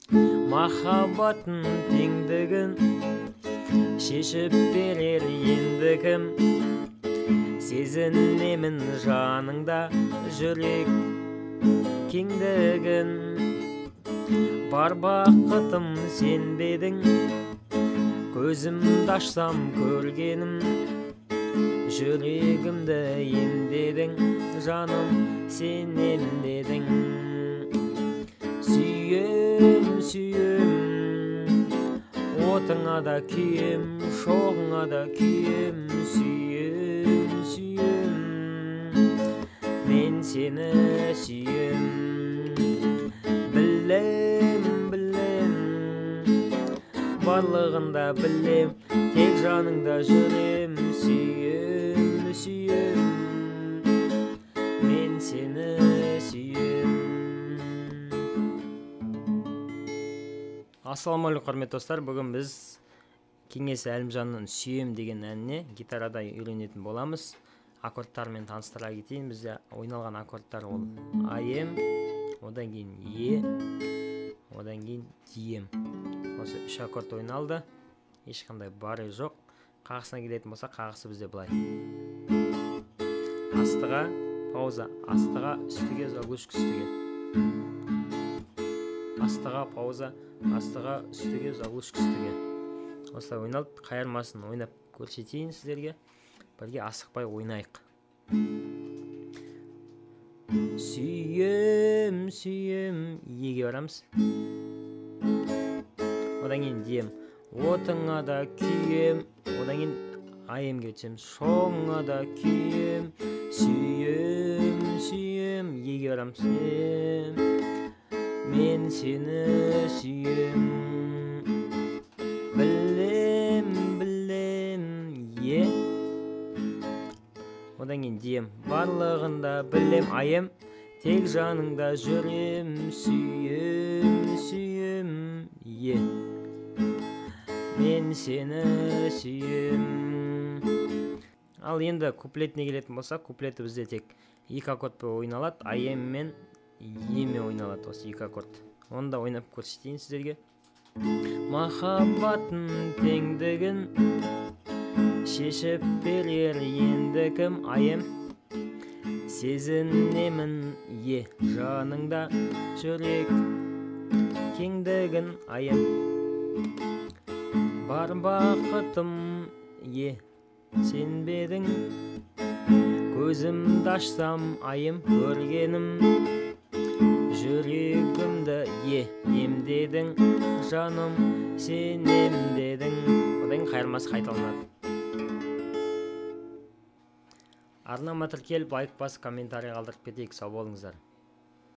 Махаббаттың теңдігін шешіп берер енді кім? Сезінемін жаныңда жүрек кеңдігін. Бар бақытым сенбедің, көзімді ашсам көргенім. Жүрегімді емдедің, жаным сен емдедің. Сүйем, сүйем, отыңа да күйем, шоғыңа да күйем. Сүйем, сүйем, мен сені сүйем. Білем, білем, барлығында білем, тек жаныңда жүрем. Сүйем, сүйем, мен сені сүйем. Ассалаумағалейкум, құрметті достар. Бүгін біз Кеңес Әлімжанның Сүйем деген әніне гитарада үйренетін боламыз. Аккордтармен таныстыра кетейін. Бізде ойналған аккордтар ол АМ, одан кейін Е, одан кейін ДМ. Осы үш аккорд ойналды. Ешқандай бары жоқ. Қағысына келетін болса, қағысы бізде былай. Астыға пауза, астыға, үстіге, заглушка үстіге. Астыға пауза, астыға, үстіге, заглушка үстіге. Осылай ойналды. Қайырмасын ойнап көрсетейін сіздерге. Бірге асықпай ойнайық. Сүйем, сүйем, Еге барамыз. Одан кейін Дем. Отыңа да күйем, одан кейін АМ-ге түсеміз. Шоңа да күйем, сүйем, сүйем, Еге барамыз. Мен сені сүйем. Білем, білем, Е. Одан кейін Дем. Барлығында білем, АМ. Тек жаныңда жүрем, сүйем, сүйем, Е. Мен сені сүйем. Ал енді куплетіне келетін болсақ, куплеті бізде тек екі аккордпен ойналады. АМ мен Е мен ойналады осы екі аккорд. Оны да ойнап көрсетейін сіздерге. Махаббаттың теңдігін шешіп берер енді кім? АМ. Сезінемін, Е, жаныңда жүрек кеңдігін. АМ. Бар бақытым, Е, сенбедің. Көзімді ашсам, АМ, көргенім. Жүрегімді, Е, емдедің, жаным сен емдедің. Одан кейін қайырмасы қайталанады. Арнама тіркеліп, лайк басып, комментарий қалдырып кетейік. Сау болыңыздар.